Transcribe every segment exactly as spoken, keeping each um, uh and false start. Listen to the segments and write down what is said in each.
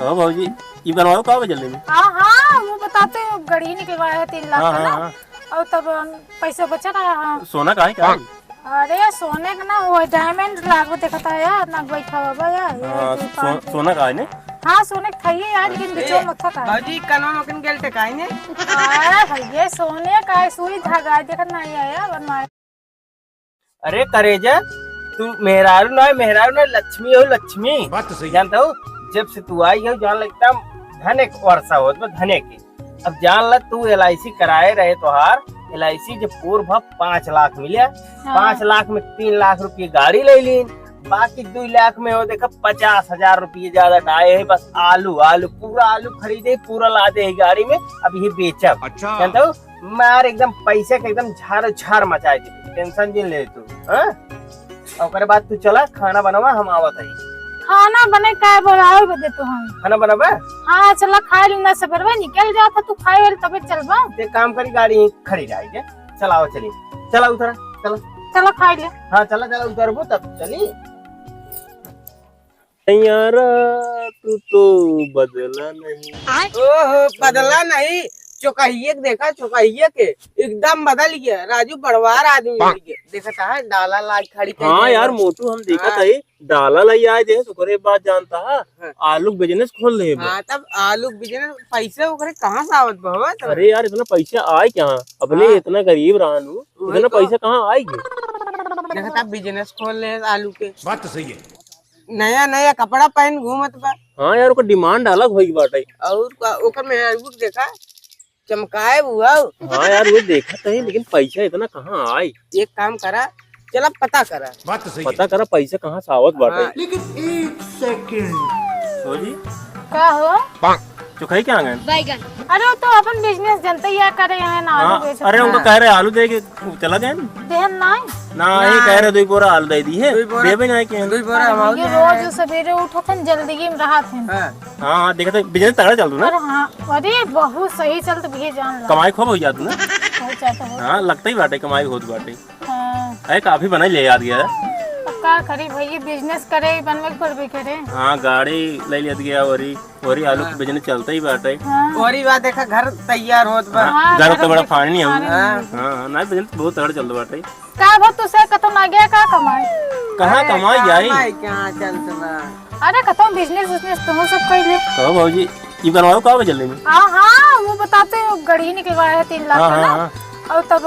हाँ भौजी, ई बनवाओ का बा जल्दी में? हाँ, हाँ, वो बताते हो, गड़ी निकलवाया है तीन लाख हाँ, का हाँ, ना। हाँ। और तब, अम, पैसा बचा रहा है। सोना का है, का है? अरे, सोने का ना, वो diamond लागो देखता है यार, ना बैठा हुआ बा यार, ये हाँ, दो सो-, पाँच। सोना का है ने? हाँ, सोने का है यार, लेकिन ए, बिचवा मत का है। भौजी, कनवा मकन गेल टेकाई ने? अरे भैया, सोने का है, सुई धागा है, देखत नहीं है यार, बनवाए। अरे करेजा, तू मेहरारू ना है, मेहरारू ना, लक्ष्मी हो, लक्ष्मी। बात तो सही है। जानता हो, जब से तू आई हो, जान लगता धन एक वर्षा होत बा, धन एक। अब जान ल, तू L I C कराए रहे, तोहार L I C जब पूर भा पाँच लाख मिले, हाँ। पाँच लाख में तीन लाख रुपये गाड़ी ले लीन, बाकी दो लाख में हो देखा पचास हजार रुपये ज्यादा डाए है, बस आलू, आलू, पूरा आलू खरीदे, पूरा ला दे है गाड़ी में, अब ये बेचब। अच्छा। जानता हो, मार एकदम पैसे के एकदम झाड़ झाड़ मचाए दे, tension जिन ले तू, हाँ? ओकरे बाद तू चला, खाना बनावा, हम आवत हई। खाना बने का बोलावे बदे तो हम। खाना बनाबा? हाँ, चला खाए लेना, सबेरवा निकल जात है, तू खाए वाले तबे चलबा। एक काम करी, गाड़ी खड़ी रही के, चलाओ चली, चला उतरा, चला। चला खाए ले। हाँ, चला, चला उतरबू तब चली। यारा, तू तो बदला नहीं। ओहो, बदला नहीं। चौकहिए के देखा, चौकहिए के एकदम बदल गया। राजू बड़वार आदमी बन गया। देखता है, डाला लाई खड़ी कर हाँ दिया यार, है। मोटू हम देखत हाँ। है, डाला लाई आए दे, ओकरे बाद जानता है, हाँ। आलू के business खोल ले बा। हाँ, तब आलू के business, पैसे ओकरे कहाँ से आवत बा, तब? अरे यार, इतना पैसा आए कहाँ? अपने हाँ। इतना गरीब रहन हूँ, वही इतना तो। पैसा कहाँ आए? देखता, business खोल ले आलू के। बात तो सही है। नया नया कपड़ा पहन घूमत बा। हाँ यार, ओकर demand अलग होई बाटे। और का, ओकर मेहरारू के देखा, चमकाए हुआ। हाँ यार, वो देखत है, लेकिन पैसा इतना कहाँ आई? एक काम करा, चला पता करा। बात तो सही है। पता करा पैसा कहाँ से आवत बाटे। हाँ। लेकिन एक second। हो जी? का हो? चुकाई क्या आंगन? अरे, वो तो अपन business जनते ही है, करे यहाँ ना आलू हाँ, बेचत अरे, उनको ना। कह रहे आलू दे के चला गए ना। देहन ना। ना, ये ना। कह रहे दो बोरा आलू दे दी है, दो बोरा, देबे ना के। दो बोरा हम ये आलू रोज दे। सवेरे उठत हन, जल्दी में रहत हन। हाँ। हाँ, हाँ, देखत है, business तगड़ा चलत ना। अरे हाँ, अरे बहुत सही चलत भैया, जान ला। कमाई खूब हो जात ना। बहुत ज्यादा हो। हाँ, लगता ही बाटे, कमाई होत बाटे। हाँ। अरे, काफी बनाई ले याद गया। अब का करी भैया, business करे, बनवे के पड़बे करे। हाँ, गाड़ी ले लिया गया और वरी आलू के हाँ। business चलत ही बाटे। हाँ। वरी बात देखा, घर तैयार होत बा। हाँ, हाँ, घर घर तो बड़ा देखा, फानी नहीं पानी आऊ। नहीं हाँ। आऊ। हाँ, हाँ, ना business बहुत तगड़ा चलत बाटे। का भा तू से कतो ना गया का कमाई? कहाँ अरे, कमाई जाई? कमाई कहाँ चलत बा? अरे कतो business उजनेस तुम सब कर ले। कहो भौजी, ये बनवाओ का बा जल्दी में? हाँ, हाँ, वो बताते हो गड़ी निकलवाया है तीन लाख हाँ, का हाँ, ना। हाँ। और तब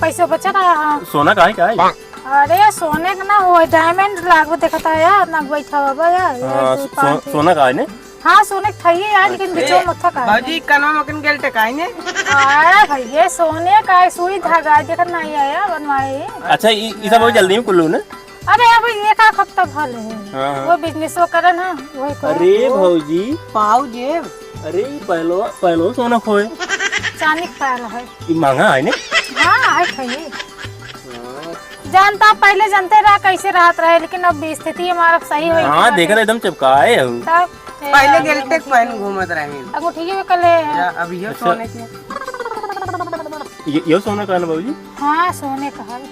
पैसा बचा रहा है। सोना का है, का है? अरे सोने का ना, वो diamond लागो देखता है यार, ना बैठा हुआ बा यार, ये हाँ, दो सो-, पाँच सो-, सोना का है ने? हाँ, सोने का है यार, लेकिन अच्छा। बिचवा मत का है। बाजी, कनवा मकन गेल टेकाई ने? अरे भैया, सोने का है, सुई धागा है, देखत नहीं आया बनवाए। अच्छा, ई, ई सब अभी जल्दी में कुल्लू ने? अरे, अभी एक आध हफ्ता भले है। हाँ, हाँ। वो business वो करे ना, वही करे। अरे भौजी। पाऊ जेब। अरे, ई पहलो, पहलो सोना खोए। चांदी का पायल है। ई महंगा है ने? हाँ, है, है। हाँ। जानता, पहले जानते रहा कैसे रहत रहे, लेकिन अब स्थिति हमारा सही हो हाँ, गई। देख रहे एकदम चिपकाए हो। तब, ए, पहले अभी गेलटेक पहन घूमत रहे। अंगूठी भी कल है। या, अब यो अच्छा। सोने के। ये, यो सोना का है ना बाबूजी? हाँ, सोने का है।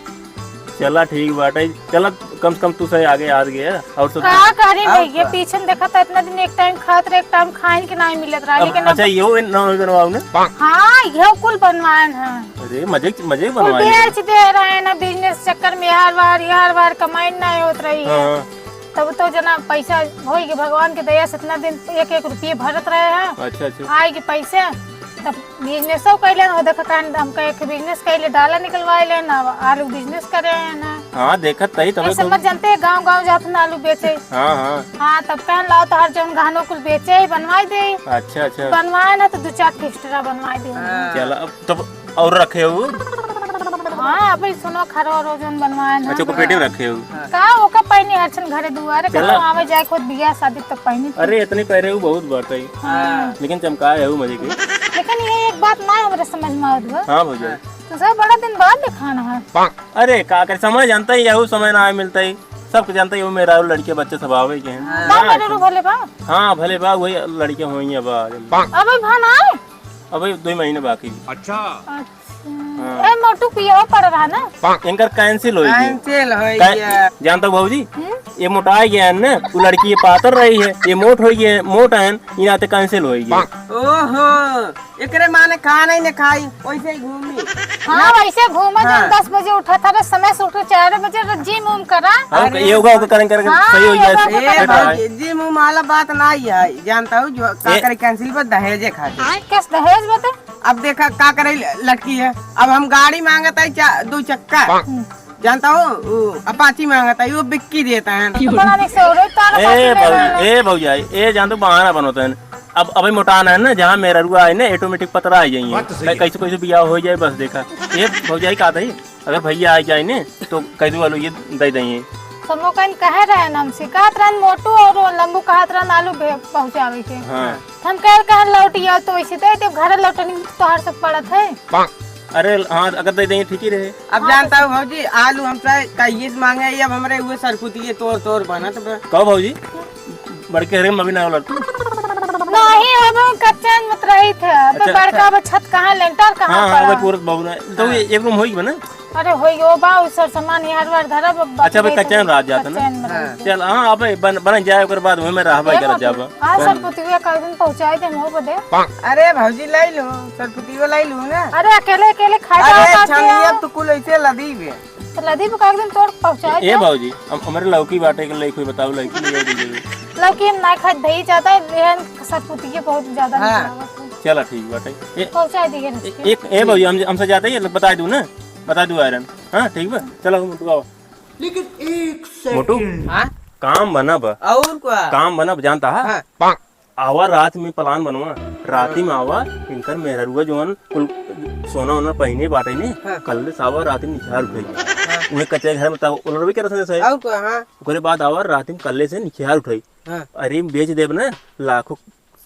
चला ठीक बाटे, चला कम से कम तू सही आगे आ गया। और सब का करी और भैया, का? पीछे में देखा था इतना दिन एक time खात रहे, एक time खाइन के नहीं मिलत रहा, अब लेकिन अब अच्छा, यो इन-, नवा बनवाओ ने? हाँ, यो कुल बनवाएन हैं। अरे मजे, मजे कुल बनवाए हैं। बेच दे रहे हैं ना, business चक्कर में हर बार, हर बार कमाई नहीं होत रही है। हाँ। तब तो जना पैसा होई कि भगवान के दया से इतना दिन एक एक रुपये भरत रहे हैं। अच्छा, अच्छा। आए के पैसे, तब business-ओ कैले ना, देखा कान हम कहे कि business कैले, डाला निकलवाए ले ना, आलू business करे हैं ना। हाँ, देखत तही तबे ऐसे कुल मत जानते हैं, गाँव गाँव जात ना आलू बेचे। हाँ, हाँ। हाँ, तब कहन लाओ तो हर जौन गहनो कुल बेचे ही बनवाई दे। अच्छा, अच्छा। बनवाए ना तो दो चार ठे extra बनवाई दे। हाँ। चला, अब तब और रखे हो? हाँ, अबे सुनो, खरो रो जौन बनवाए ना। अच्छा, को पेटे में रखे हो? का ओका पहनी हर छन घरे दुआरे, चला। कतौ आवे जाए, खुद बियाह शादी तक पहनी थी। अरे, इतनी पहरे हो बहुत बात है। हाँ। लेकिन चमकाए हो मजे के। लेकिन ये एक बात ना हमरे समझ में आवत बा। हाँ भौजी। तो सर बड़ा दिन बाद दिखाना है। अरे, का करे, समय जानता ही, यहू समय ना आए मिलता ही। सबके जानता ही, वो मेरा लड़के बच्चे सब आवे के हैं। हाँ। बा हाँ, मेरे रू भले बा। हाँ, भले बा, वही लड़के होइए बा। अबे भा ना आए? अबे दो महीने बाकी। अच्छा। अच्छा। हाँ। ए, मोटू पियो पड़ रहा ना। इनकर cancel होई गई। Cancel होई कै-, गया। जानता हो भौजी, हम्म? ये मोटा गया है ना, वो लड़की ये पातर रही है, ये मोट होई गया है, मोट है, ये नाते cancel होई गया। ओहो, एकरे माने खाना ही न खाई, वैसे ही घूमी। हाँ, वैसे घूमा, हाँ। जब दस बजे उठा था, तो समय से उठो, चार बजे तो gym उम करा। हाँ, अरे। योगा ओगा करें, करें, हाँ, सही हो जाए, योगा ए, fit रहे। भाई, gym उम वाला बात ना ही है, जानता हूँ, जो का ए। करे cancel पर दहेजे खातिर। किस दहेज बता? अब देखा, का करे लटकी है, अब हम गाड़ी मांगत है चा-, दो चक्का। हम्म। जानता हो, वो Apache मांगत है, वो बिक्की देता है। बड़ा निक से हो रही, तारा ए, पाछे ले भौ-, ले। ए, भौजाई, ए, जानता हो, बहाना बनोते हैं। अब, अबे मोटाना है ना, जहाँ मेहररुआ आए ना, automatic पतरा आ जाइए। बात तो सही है। कैसे, कैसे बियाह हो जाए, बस देखा। ए, भौजाई, का दही? अगर भैया आ जाए ने, तो कह दो, "वालो, ये दे देंगे।" समोकन कहे रहे न हमसे, कहत रहन मोटू और वो लंबू कहत रहन आलू भे-, पहुँचावे के। हाँ। हम कहे, "कहे लौट आओ, तो वैसे दे दे, घर लौटनी तोहार सब पड़त है।" अरे हाँ, अगर दे देंगे, ठीक ही रहे। अब हाँ, जानता तो हो भौजी, आलू हमसे कहिए से मांगे, अब हमरे हुए सरपुतिये तोर तोर बनत बा। कहो भौजी, बड़के हरे मबी ना लड़तू। नहीं, अब हम कच्चा मत रही थे, अब अच्छा, बड़का अच्छा। अब छत कहाँ, लेंटर कहाँ हाँ, हाँ, पड़ा? वही पूरत बाबू ना। तो हाँ। ये एक room होई बना? अरे होई, ओ बा, उ सर सामान यार वार धरब, अब अच्छा, भाई, बाकी कच्चा में रात जाता ना? कच्चा में हाँ। रही थे। चल, हाँ, अब बन, बन जाए, ओकर बाद वहीं में रहबे ए करत बाबू, जाबा। हाँ, बन। सरपुतिया का दिन पहुँचाए दे, हम हो बदे। अरे भौजी, ले लो, सरपुतिया ले लो ना। अरे अकेले, अकेले खाए अरे जाओ, बाकी छानिया आओ। तो कुल ऐसे लदी बे। तो लदी पे का एक दिन तोड़ पहुँचाए ए दे। भौजी, हम, हमरे लौकी बाटे के लई कोई बताओ, लौकी ले दीजिए। लौकी हम ना खाए, दही ज्यादा, एहन सरपुतिये बहुत ज्यादा हाँ। निकलावत है। चला ठीक बाटे। ए, पहुँचाए दिए ए, रस्ते। एक, ए भौजी, हम, हमसे जाते ही बता दू ना, बता दू आयरन। हाँ, ठीक बा, चलो मोटू आओ। लेकिन एक मोटू, second। हाँ? काम बना बा। और का? काम बना बा, जानता है? हाँ। आवा रात में plan बनवा, राती में आवा, इनकर मेहरुआ जवन कुल सोना ओना पहिने बाटे ने, हाँ। कल्ले से आवा राती में निखार उठाई। हाँ। उहे कच्चे घर में ता ओलरबे करत हन सही। आउ का, हाँ। ओकरे बाद आवा राती में कल्ले से निखार उठाई। हाँ। अरे बेच देब ना, लाखों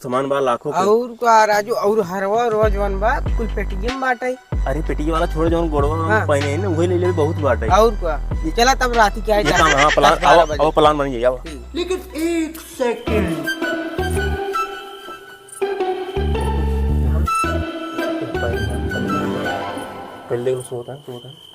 सामान बा, लाखों के। और का राजू, और हरवा उरवा जवन बा, कुल पेटिये में बाटे। अरे पेटिये वाला छोड़, जवन गोड़वा में हाँ। पहिने है ना, उहे ले लेबे, बहुत बाटे। और का? ये चला तब राती के आए ये काम, हाँ, plan, दस बारह आवा, बजे। आवा, plan बन जाई, आवा। ठीक। लेकिन एक second। पहले वो सोता है, सोता है।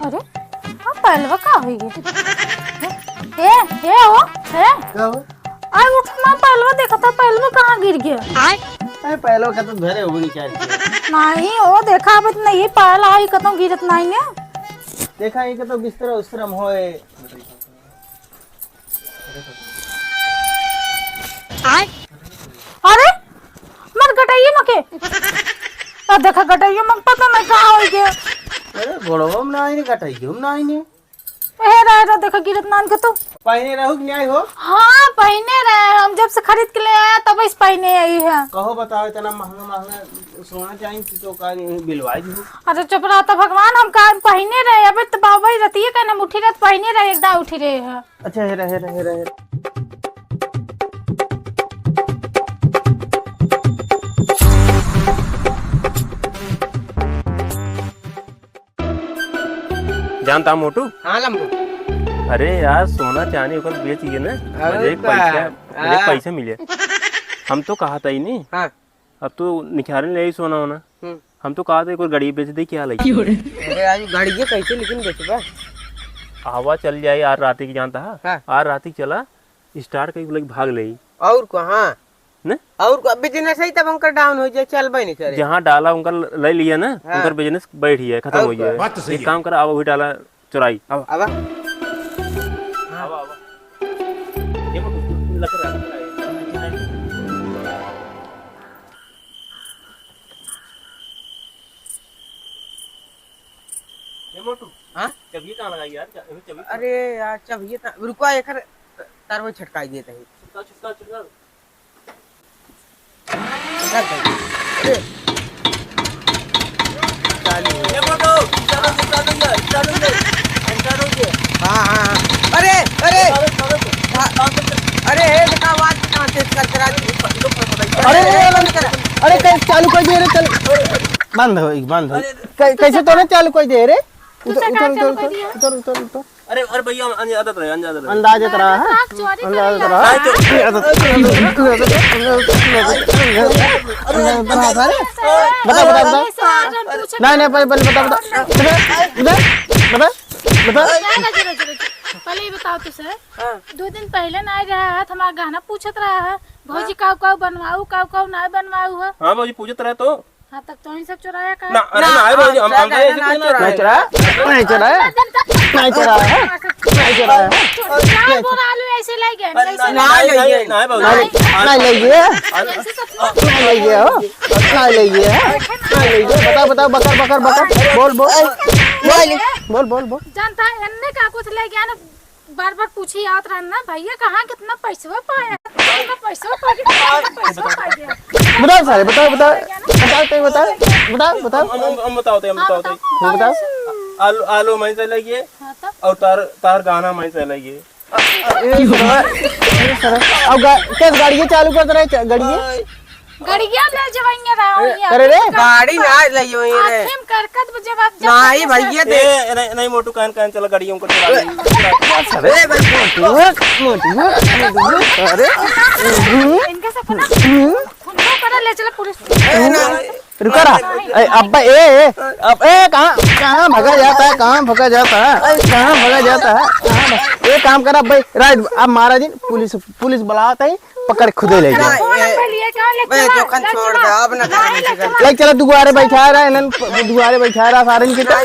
अरे, आ पहलवा का होई गे? ए, ए हो, ए। का हो? अरे उठ ना, पहलवा देखा था, पहलवा कहाँ गिर गया? अरे पहलवा का तो धरे हो निकाल के। नहीं हो, देखा अब नहीं, पहला आई कतौ गिरत नहीं है। देखा, ये तो बिस्तरा उस्तरा में होए। अरे, मर गटइये मके। आ देखा, गटइये मक पता नहीं कहाँ होई गे। अरे, गोड़वा में ना आई ने, गटइये में ना आई ने। हे रहे, रहे, देखा, गिरत नान के तो। पहिने रहू कि नहीं हो? हाँ, पहिने रहे। हम जब से खरीद के ले आया, तब से पहिने आई है। कहो, बताओ, इतना महंगा, महंगा सोना चाहिए तो का बिलवाई दी हो? अरे चुप रहा तो भगवान, हम का पहिने रहे, अबे तो बाबा ही रहती है, कहना उठी रहत पहिने रहे, एक दाई उठी रहे है। अच्छा, हेरा, हेरा, हेरा, हेरा। जानता मोटू? हाँ लम्बू। अरे यार, सोना चांदी ओकर बेच के ना, अरे मजे के बा। पैसा, मजे के हाँ। पैसा मिले। हम तो कहा था ही नहीं। हाँ। अब तो निखारे ले आई सोना होना। हम्म। हम तो कहा था एक और गाड़ी बेच दे, क्या लगी? अरे आज गाड़ी ये कैसे लेकिन बेचबा? आवा चल जाए यार, राती की जानता है। हाँ। आज राती चला, start कई लगी भाग ले। और कहाँ? ने? और को business है तब उनकर down हो जाए, चलबे नहीं करे। जहाँ डाला उनकर ल-, ले लिया ना, हाँ। उनकर business बैठ गया, खत्म और हो गया। का? बात तो सही एक है। काम कर, आवा वही डाला चुराई, आवा। आवा। आवा, आवा। ये मोटू, लग रहा है। ये मोटू, हाँ? चाबी कहाँ लगाई यार? चा-, चाबी कहाँ? अरे यार, चाबी ये ता-, रुको, एकर तार वो छटकाई देते हैं। छटकाओ, छटकाओ, छटकाओ। अरे। चालू हो। ये फोटो, चालू हो, चालू हो, चालू हो। चालू हो। हाँ, हाँ, हाँ। अरे, अरे। चालू, चालू हो। हाँ। अरे, हे, देखा, आवाज कितना तेज कर, कर, कर। अरे, अरे, अरे, बंद कर। अरे, कैसे चालू कर दिया रे, चल। बंद हो, बंद हो। अरे। कै-, कैसे तूने चालू कर दिया रे? उतर, उतर, उतर, उतर, उतर, उतर। अरे, अरे भैया, हम अंदाजत रहे, अंदाजत रहे। अंदाजत रहा है? अंदाजत रहा है? आग चोरी अंदाजत करे रहा है? आग चोरी। अरे, बता, बता, बता। अरे, बता, बता, बता। अरे, सर, हम पूछे नहीं, नहीं, पहले, पहले बता, बता। बता, बता, बता, बता। रुको, रुको, रुको। पहले ये बताओ तो सर, हाँ। दो दिन पहले ना आए रहा है, हमारा गहना पूछत रहा है, भौजी हाँ। काऊ काऊ बनवाऊ, काऊ काऊ ना बनवाऊ है। हाँ भौजी, पूछत रहे तो। हाँ, तब तो इन सब चुराया का? ना, अरे ना, ना, भौजी, हम, हम ऐसे ना चुराए। नहीं चुराया, नहीं चुराया, नहीं चुराया, नहीं चुराया। चुराया बोला आलू ऐसे ले गए, अरे ऐसे ना, ना, ले गए। ना, भौजी। नहीं, नहीं ले गए। ऐसे सब नहीं ले गए हो, नहीं ले गए हो, नहीं ले गए। बताओ, बताओ, बकर, बकर, बकर, बोल, बोल। नहीं ले। बोल, बोल, बोल। जानता है, इनने का कुछ ले गया ना, बार बार पूछी आवत रहन ना, "भैया कहाँ कितना पैसवा पाया? कितना पैसवा पाया? कितना पैसवा पाया?" बताओ सारे, बताओ, बताओ, बताओ, बताओ, बताओ, बताओ, बताओ। हम, हम, हम बताओ, हम हाँ, बताओ, बताओ। हाँ, बताओ। आलू, आलू मैं से लइए हाँ, तब? और तार, तार गहना मैं से लइए। ए, सरवा, ए, सरवा। अब गा-, कैसे गाड़िए चालू करत रहे, चा-, गाड़िए? गड़िया ले जवाइया रहा हो ए, या अरे रे। गाड़ी ना लइयो ये रे। आँखें में करकत जब आप जब नहीं तक भैया ए, दे। ए, नहीं, नहीं मोटू, कहन, कहन चला गाड़ियों को चला ले। अरे भाई, मोटू, मोटू, मोटू, अरे। इनके से अपना हम्म। खुंदो करा ले चला पुलिस। ए, ना। रुका रहा। ए, अब्बा, ए, ए, अब, ए, कहाँ, कहाँ भगा जाता है, कहाँ भगा जाता है, कहाँ भगा जाता है, कहाँ भगा-, ए, काम करा भाई, राइट, अब महाराज जी, पुलिस, पुलिस बुलावत है, पकड़ खुदे ले जाओ। ना, ए, ए, जोखन छोड़ दे, अब ना करेंगे। ले चला दुआरे बैठा रहा, इन्हन प-, दुआरे बैठा रहा, सारन के तो।